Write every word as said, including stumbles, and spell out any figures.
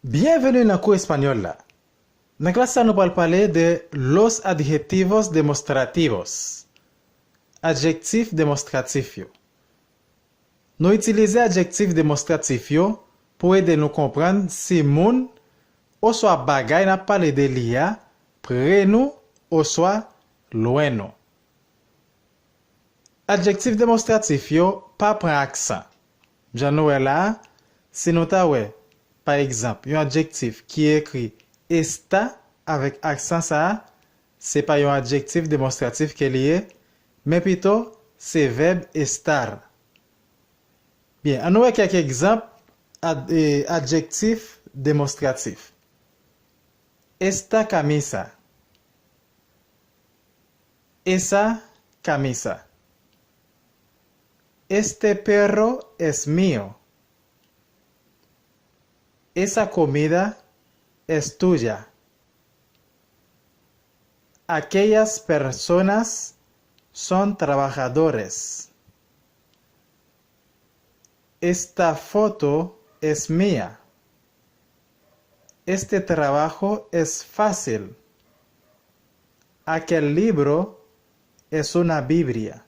Byenveni nan kou espanyòl la. Nan klas sa, nou pral pale de los adjetivos demostrativos. Adjektif demonstratif yo. Nou itilize adjektif demonstratif yo pou ede nou konprann si moun oswa bagay n ap pale de li a pre nou oswa lwen nou. Adjektif demonstratif yo pa pran aksan. Jan nou wè la a, si nou ta wè, pa egzanp, yon adjektif ki ekri está avèk aksan sa a, se pa yon adjektif demonstratif ke li ye, men pito se vèb estar. Byen, ann nou wè kèk egzanp ad, e, adjektif demonstratif. Esta camisa. Esa camisa. Este perro es mío. Esa comida es tuya. Aquellas personas son trabajadores. Esta foto es mía. Este trabajo es fácil. Aquel libro es una Biblia.